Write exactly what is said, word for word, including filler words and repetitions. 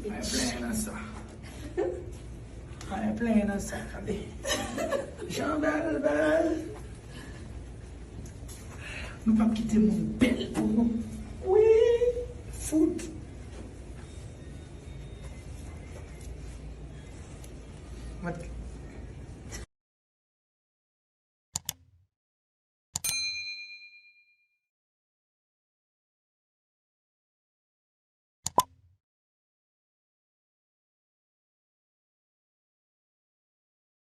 Pa gen plenyen nan sa. Pa gen plenyen nan sa, gade. Jan bèl, bèl. Nou p ap kite moun bèl pou nou. Wi, fout. Mwen